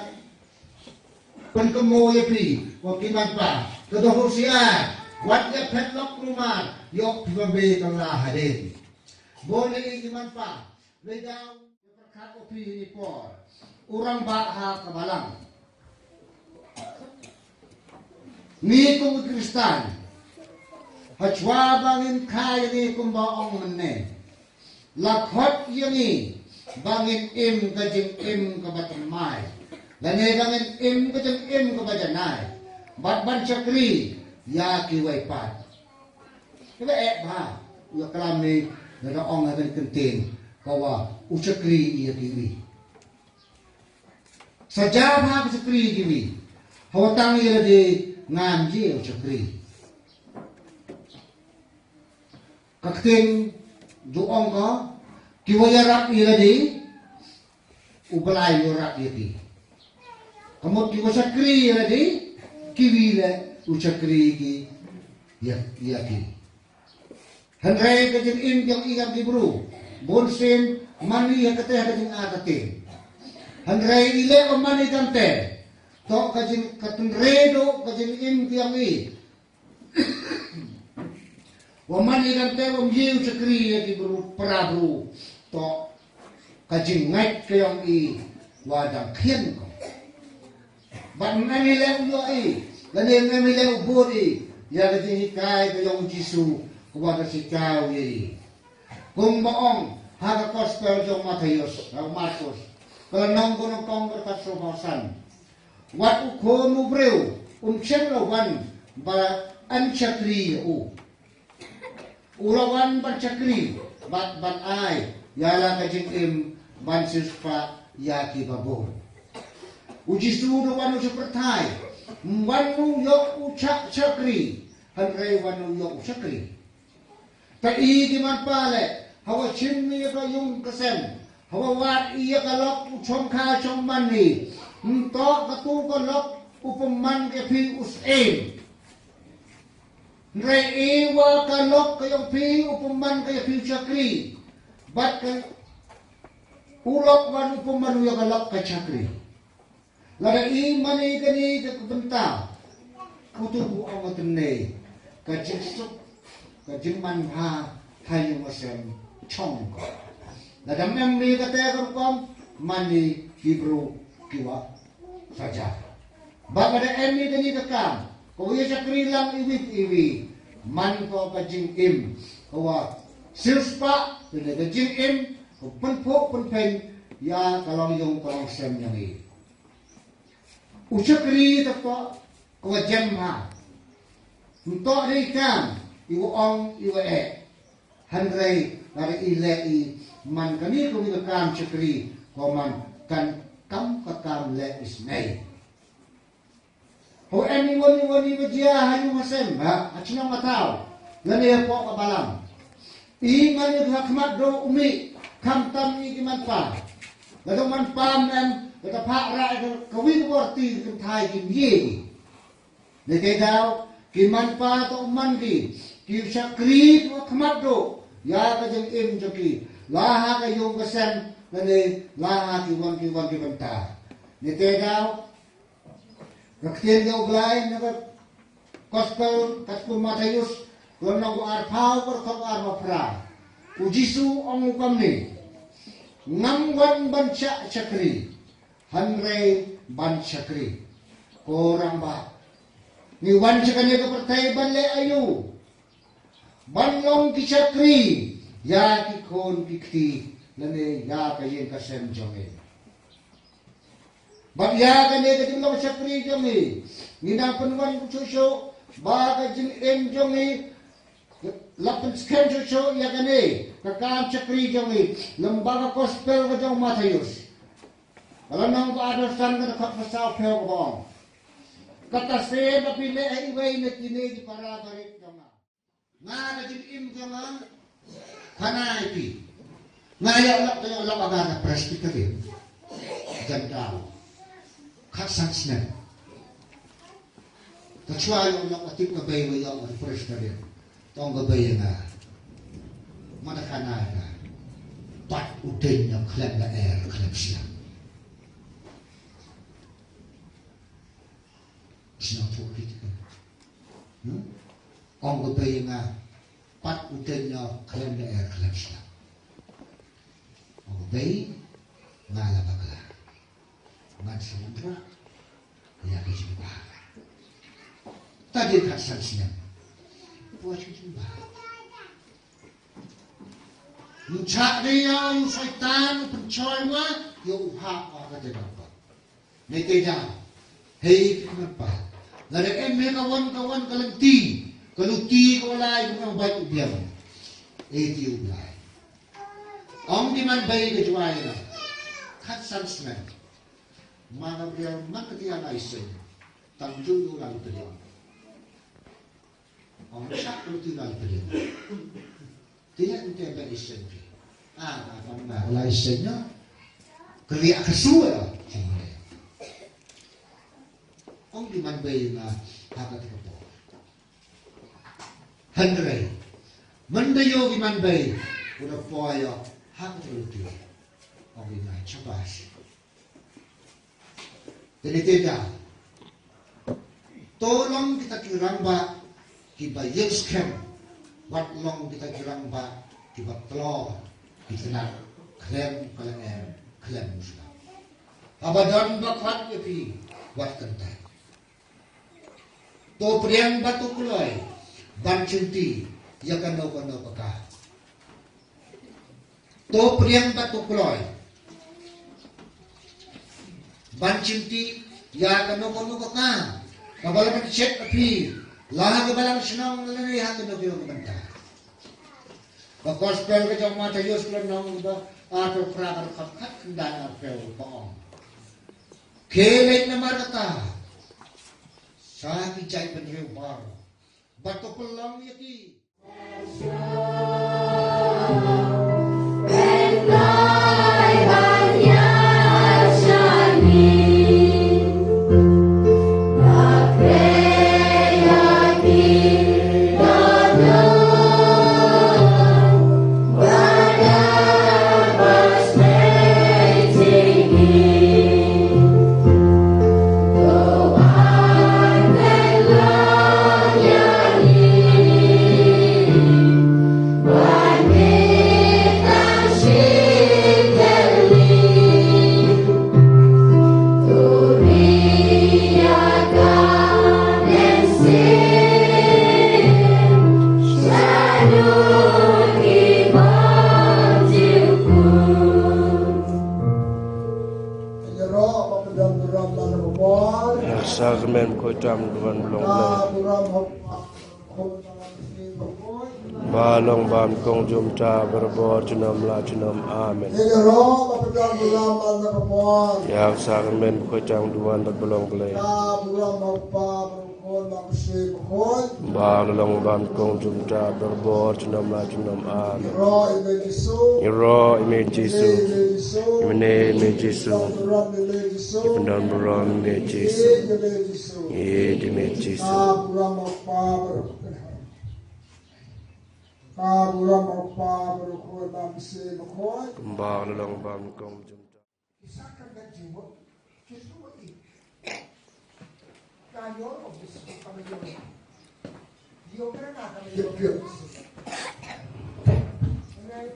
pynkynmaw ïa phi, ko ki man pa, to da husiar, wat ïa phet lok rumar, ïoh phi ban beh kylla hadien. Bun ïa ki man pa, lei daw ïa pyrkhat ïa phi ha kine ki por. U rangbah ha ka balang. Ngi kum ki Khristan, hashwa ba ngin kha ïa ngi kumba ong mynne, la khot ïa ngi ba ngin im ka jingim kaba thymmai, lane ba ngin im ka jingim kaba janai, bad ban shakri ïa kiwei pat. Kaba eh bha u ïaklam ne, lada ong ha ka ktien ka wa u shakri ïa kiwei. Sa jia bha ka shakri ïa kiwei. Hawa tang ïa lade ngam jia u shakri. Ka ktien jong ka, kiwa ïarap ïa lade, U Blei u ïarap ïa ki. Ka mut kiwa shakri ïa lade, kiwei leh u shakri ki ïa, ïa ki. Hynrei ka jingim jong i kam ki bru, bun sien mane ha kata ka jingartatien. Hynrei i leh ba mane kamte, to ka jing, ka tynrai duh ka jingim jong i. Wa mane kamte wa ym ïa u shakri ïa ki bru, para bru, to ka jingngeit ka jong i wa dang khian ko. Bad ym em hi leh u ïoh i, lane ym em hi leh u bud i ïa ka jinghikai ka jong u Jisu, ka wa da shikaw ïa i. Kumba ong ha ka gospel jong Mathaios, ha Markos, ka lynnong ba nyngkong ka dkhot sawphew san. Wat u Khun u briew um shym la wan ba yn shakri ïa u. U la wan ban shakri, bad ban ai ïa la ka jingim, ban siewspah ïa kiba bun. U Jisu u wan u shu pyrthai, ym wan u ïoh u shah shakri, hynrei wan u ïoh u shakri. Te i ki man pa leh, hawa shim ïa ka ïung ka sem, hawa wad ïa ka lok u shongkha shongman i, ym toh katu ka lok u pynman ka phi u syiem. Hynrei i wa ka lok ka jong phi u pynman ka jong phi u shakri. Bad ka u lok wan u pynman u ïa ka lok ka shakri. Lada i mane kane ka bynta, utu u ong tynne, ka jingsuk, ka jingman bha ha ïung ha sem chong ko. Lada mem ne kata ka rukom, mane ki bru ki wa saja. Ba ka da em ïa kane ka kam, ka wa ïa shakri lang iwei pa iwei, man ko ka jingim ka wa siewspah, pynlong ka jingim ka pynphuh pynphieng ïa ka long ïung ka long sem jong i. U shakri ta ko ka wa jem ha. Nto dei kam Iwa ong iwa eh. Hynrei lada i leh i man kane kawei ka kam shakri, ko man kan kam ka kam leh isynei. Ho em iwan iwan iwa jia ha ïing ha sem, ha, ha chnong ha thaw, lane hapoh ka balang. I man i ha khmat do u mih, khamtam i ki man pa. Lada man pa em, lada phah rah ka kawei ka bor ti ka kynthai ki mih. Nete daw, ki man pa to man ki, ki shakri ki khmat do ïa ka jingim jong ki, la ha ka ïing ka sem, lane la ha ki wan ki wan ki bynta. Nete daw, ka ktien jong U Blai na ka Gospel katkum Mathaios, lynnong arphew, dkhot arphew phra. U Jisu ong u kumne, ngam wan ban shah shakri, hynrei ban shakri. Ko rangbah, ngi wan sha kane ka pyrthei ban leh aïu? Ban long ki shakri ïa ki khun ki kti, lane ïa ka ïing ka sem jong ngi. Bad ïa kane ka jinglong shakri jong ngi, ngi nang pynwan shuh shuh ba ka jingim jong ngi la pynskhem shuh shuh ïa kane ka kam shakri jong ngi. Lem bad ka Gospel ka jong Mathaios, ka lynnong ba arphew san, ka dkhot ba sawphew, kaba ong, kata shisien ba phi leh ha iwei na kine ki para barit jong nga, nga ka jingim jong nga, khana ïa phi. Nga ïoh lok, ïoh lok ha ka Presbyterian, jan daw khatsan snem. Ka shuwa ïoh lok, ka tip ka bei, ba ïoh ka Presbyterian. Tang ka bei ïa nga, mada khana ïa nga, pat u dei na khlem lyer khlem shlem. Sngewthuh rit ka. Hmm? Ong ka bei ïa nga, pat u dei na khlem lyer khlem shlem. Ong ka bei, nga la bakla. Ngan sa wanrah ïa ka jingbha. Ta dei khatsan snem. Poi ka jingbha. Ngi shah dei ïa u Soitan, u pynshoi ma ïa u hap ha ka jaka ba. Nete daw, hei ki khmat pa, lada em hi ka wan ka wan ka lynti, ka luti ka walai, ka wan bad u biang. Ei ti u Blai. Ong ki man bei ka jwai na khatsan snem. Ma nga biang man ka tiang ai seng. Tang ju u la luti. Ong shah ka luti la luti. Tiang te ba isen ri. Ah, ba ba ba la isen na. Kali aka su ya. Ong ki man bei na ha ka te ka por. Hynrei man da ïoh ki man bei u da poi ïa ha ka te ka luti. Ong ki man shabash. Te nete daw, to long kita ki rangbah kiba ïeng skhem, wat long kita ki rangbah kiba kloi, ki khynnah khlem ka lyer khlem shlem. Haba don ba khot ïa phi, wat kyntait. To pdiang bad to kloi ban shimti ïa kano kano ka kam. To pdiang bad to kloi ban shimti ïa kano kano ka kam kaba la ban shet ha phi, la ha ka balang shnong lane ha kano kano ka bynta. Ka Gospel ka jong Mathaios lynnong ba arphew phra, ka dkhot khatkhyndai arphew, ka ong, khie leit namar kata sha ki jaitbynriew baroh bad to pynlong ïa ki. Sa kmen ko tam ban long. Ba long bam kong jumta barabor junom la junom. Amen. Ïa ka sakmen bakhuid tang duwan bad ba long Blei. Ba long bam kong jumta barabor junom la junom. Amen. Ïaroh ïa me Jisu. Ïa me ne me Jisu. Ïa pyndonkam ïa me Jisu. Ïa me Jisu. Ka burom u Kpa bad u Khun bad u Mynsiem Bakhuid. Kumba la long bam kong jumta. Ki sakramen jingmut ki shu ïoh. Ka ïoh u Jisu ka ïoh. Ïoh ka na ka ïoh. Hynrei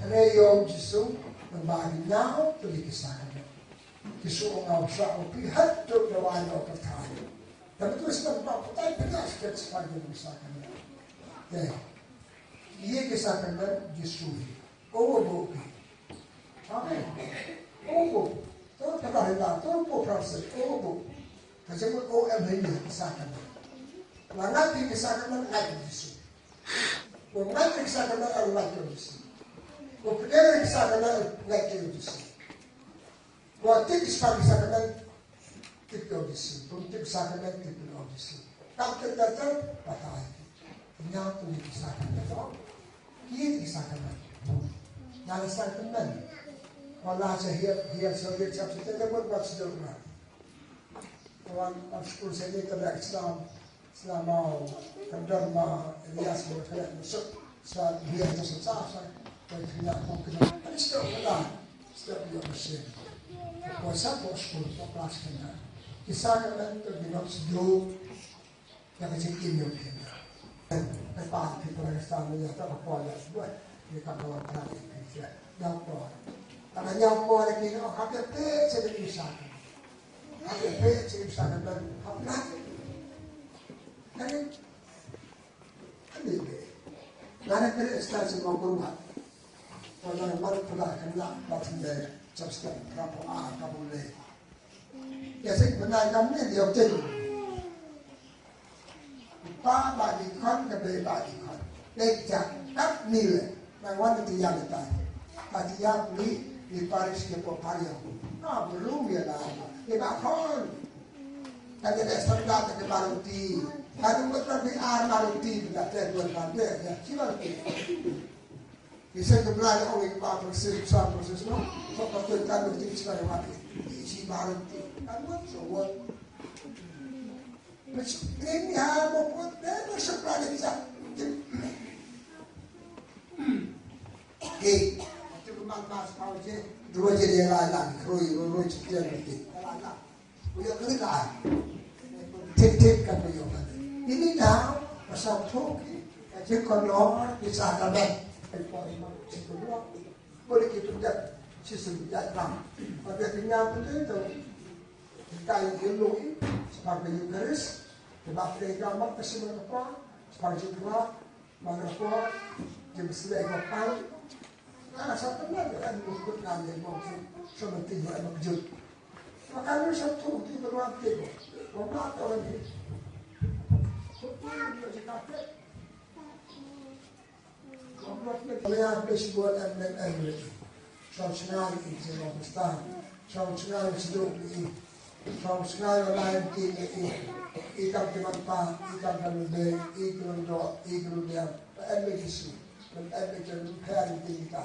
Hynrei ïa u Jisu, naba ki ñiaw tylli ki sakramen ki shu ong, nga shu ong ïa phi haduh da wai da u Pathai. Tang ba tu sdang ba Pathai pynïaid stet span ïa ki sakramen. Te ïa ki sakramen Jisu hi. O ba u phi. Amen. O ba u. To ka dah dah to u Francis. O ba u. Ka jingmut o em hi ki sakramen. La ngat ïa ki sakramen ngat ïa u Jisu. Ko ngat ïa ki sakramen, ngat ïa u Jisu. Ko pdiang ïa ki sakramen, ngat ïa u Jisu. Ko tip ïa ki sakramen, tip ïa u Jisu. Ko tip ïa ki sakramen, tip ïa u Jisu. Kam tip ïa ki, batai. Ñiaw ïa ki sakramen, ïa ki sakramen. Ñiaw ïa ki sakramen. Ko la sha hiar, hiar sha hiar, sha hiar, sha hiar, sha hiar. Wan, wan skul sha ïing ka leh Islam, Islam ma, ka don ma Elias ma ka leh masuk, sa dia masuk sa, sa, ka kena ko kena, ani stop ka la, stop dia masuk. Ko sa ko skul, ko klas kena. Ki sakramen ka ginok sduk, ïa ka jingim ïa u kena. Ka pa ki para ka sa ïa ta ka pa ïa buat, ïa ka pa ka ïa ka ïa ka pa. Ka ïa pa ïa ki no ka pe pe se ki sa. Hap ïa peit sha ka ban hap lait. Kane, kane be. Lane kane extra sha ma kurmat. Ko la mar pula kan la ba tinde chap step ka po a ka po le. Ïa sik bana kam ne dio te. Ba ba di khon ka be ba di khon. Be ja kap ni le. Nang wan ti ya le tai. Ka ti ya ni ni paris ke po pario. Ka bru ya la. Ni ba khon. Ka de standard ke baruti. Ka du mut bi ar baruti bi ka te dua kan de ya. Ki baruti. Ni sen ke belai ong ba persis sa persis no. So ka tu kan du ti sa wa. Ki baruti. Kan mut so wa. Ni ha mo put de mo sa pra de sa. Ki. Tu man mas pau je. Dua je dia la la. Roi roi roi je dia la. Uya kena. Tip tip kan uya kan. Ini dah pasal tu ki. Jadi kalau bisa kan dah. Kalau mau sih tu. Boleh kita dah. Sistem jalan. Pada tinggal tu tu. Kita yang dulu sebagai Eukaris. Sebab mereka mak kesemua apa. Sebagai juga. Mano ko, ki bsle ko pai. Ana sa tang na ka ni ko na ni mo ki. So mo ti mo mo ju. Ma ka ni sa tu ti mo wa ti ko. Ko ma to ni. Ko ti mo ji ka te. Ko mo ni ya pe si bo na na na. Shong shngain i Jong Khristan. Shong shngain sdok i. Shong shngain wan ai ti i. I kam ki man pa, i kam ka lun dei, i ka lun dok, i ka lun diam. Ba em le Jisu. Ba em le Jisu, ba em le Jisu.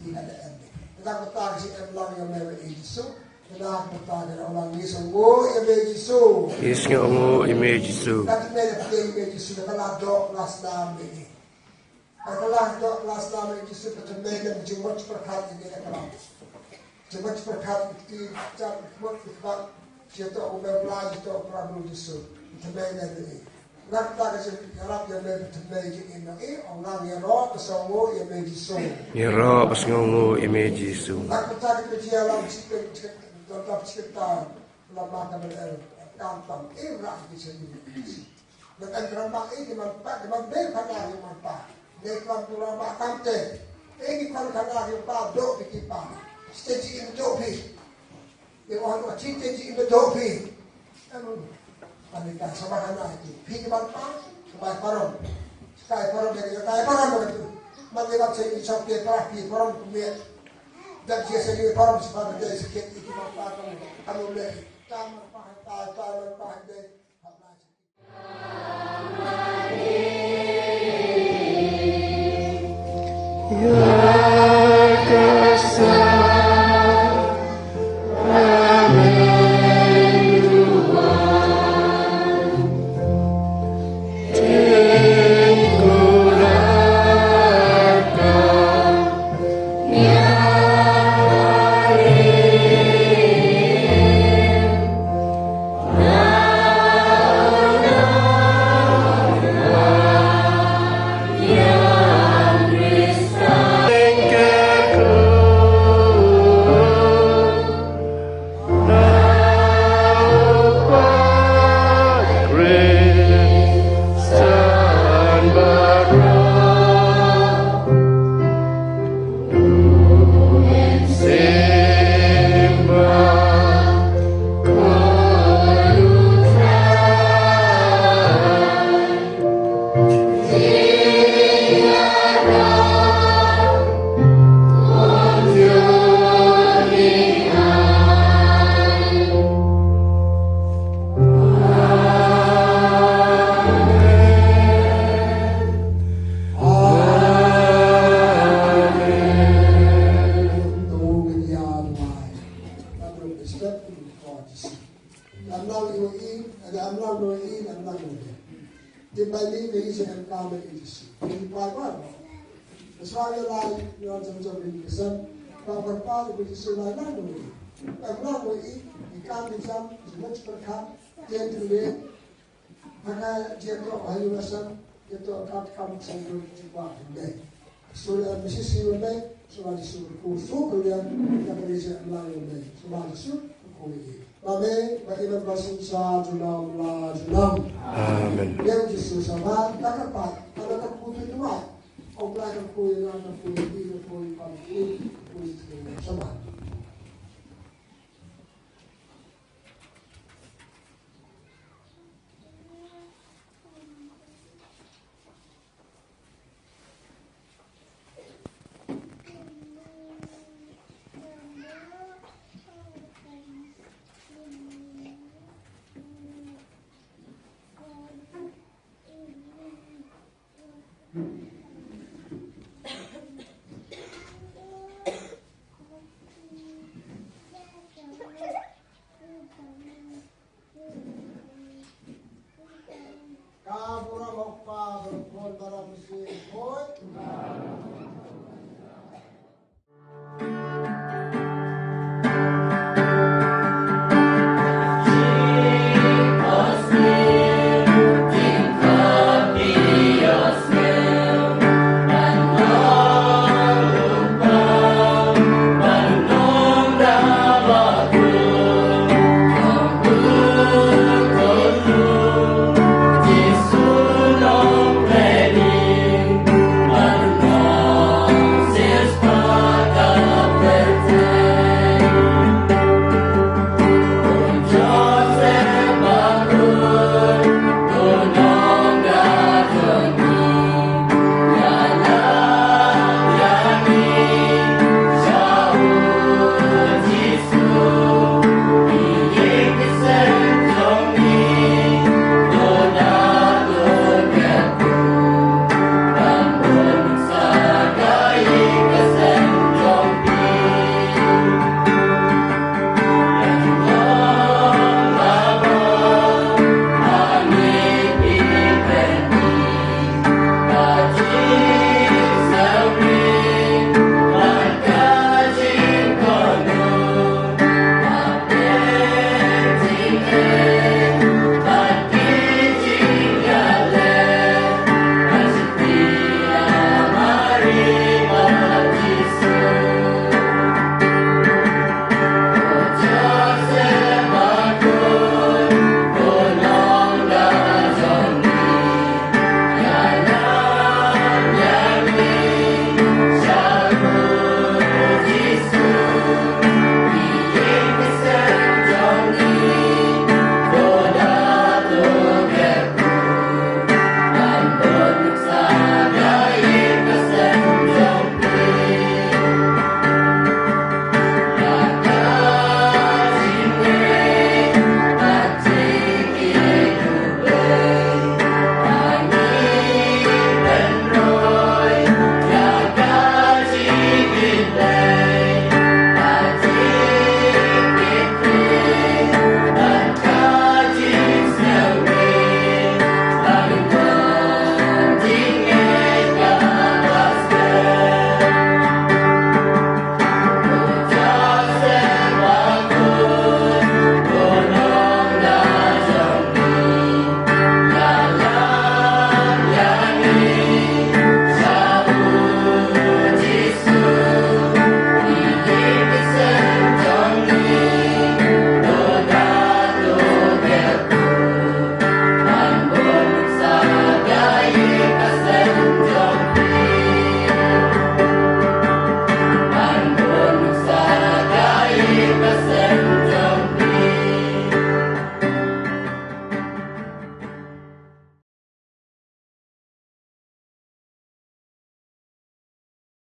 I ka da em le. Ka da ka ta ka si em lang ïa me i Jisu. Ka da ka ta ka da lang Jisu. Ngo ïa me Jisu. Is nga ngo ïa me Jisu. Ka ti me da ka ïa me Jisu. Ka la dok la sdam le i. Ka la dok la sdam ïa Jisu ka tymmen ka jingmut pyrkhat ïa ka la. Jingmut pyrkhat ïa ki jam jingmut pyrkhat ïa to u Blei ïa to u Prabhu Jisu. Tymmen ïa ki. Ngan ta ka jingïarap ïa me tymmen ïa ki ïa me ong ngan ïaroh ka sngew ïa me Jisu. Ïaroh ka sngew ïa me Jisu. Ngan ta ka jingïarap jingmut pyrkhat ïa to u Prabhu Jisu. Lama ka bel el kam tam ïa ra ki jingmut. Ngan em kram ba i ki man pa ki man be pa na ki man pa. Ne kram tu ra ba kam te. I ki man pa na ki pa do ki ki pa. Stage in do bi. I wan wa chi te ji in do bi. Ani ka sama hana ki. Phi ki ban pa, ki bai parom. Kai parom, kai parom, kai parom. Man ni ka se ni sok ke pa, phi parom kumne. Dan je se ni parom, se pa, dan je se ke, ki ban pa, parom. Kamu le. Tam pa, ta, ta, pa, de. Lam nang ïohi, lam nang ïohi, lam nang ïohi. Te bai ni ka i sa em ka me i Jisu. Ni bai ba ba. Sa ya lai, ya jam jam ni ka san. Ba ba ba ni Jisu lai nang ïohi. Em nang ïohi, i kan ni jam, i mut perkhat, yen tu le. Hana yen to ayu asan, yen to kat kam sa yu jumpa ni. Sura M C C wambe, sura di sura ku su kulian, ya kali sa mla wambe, sura di su ku yi. Babe, bagi na basin sa junam la junam. Amen. Yang Jisu sama, tak apa, ada tak putus dua. Kau pelajar ku yang ada ku yang tidak ku yang paling ku sama.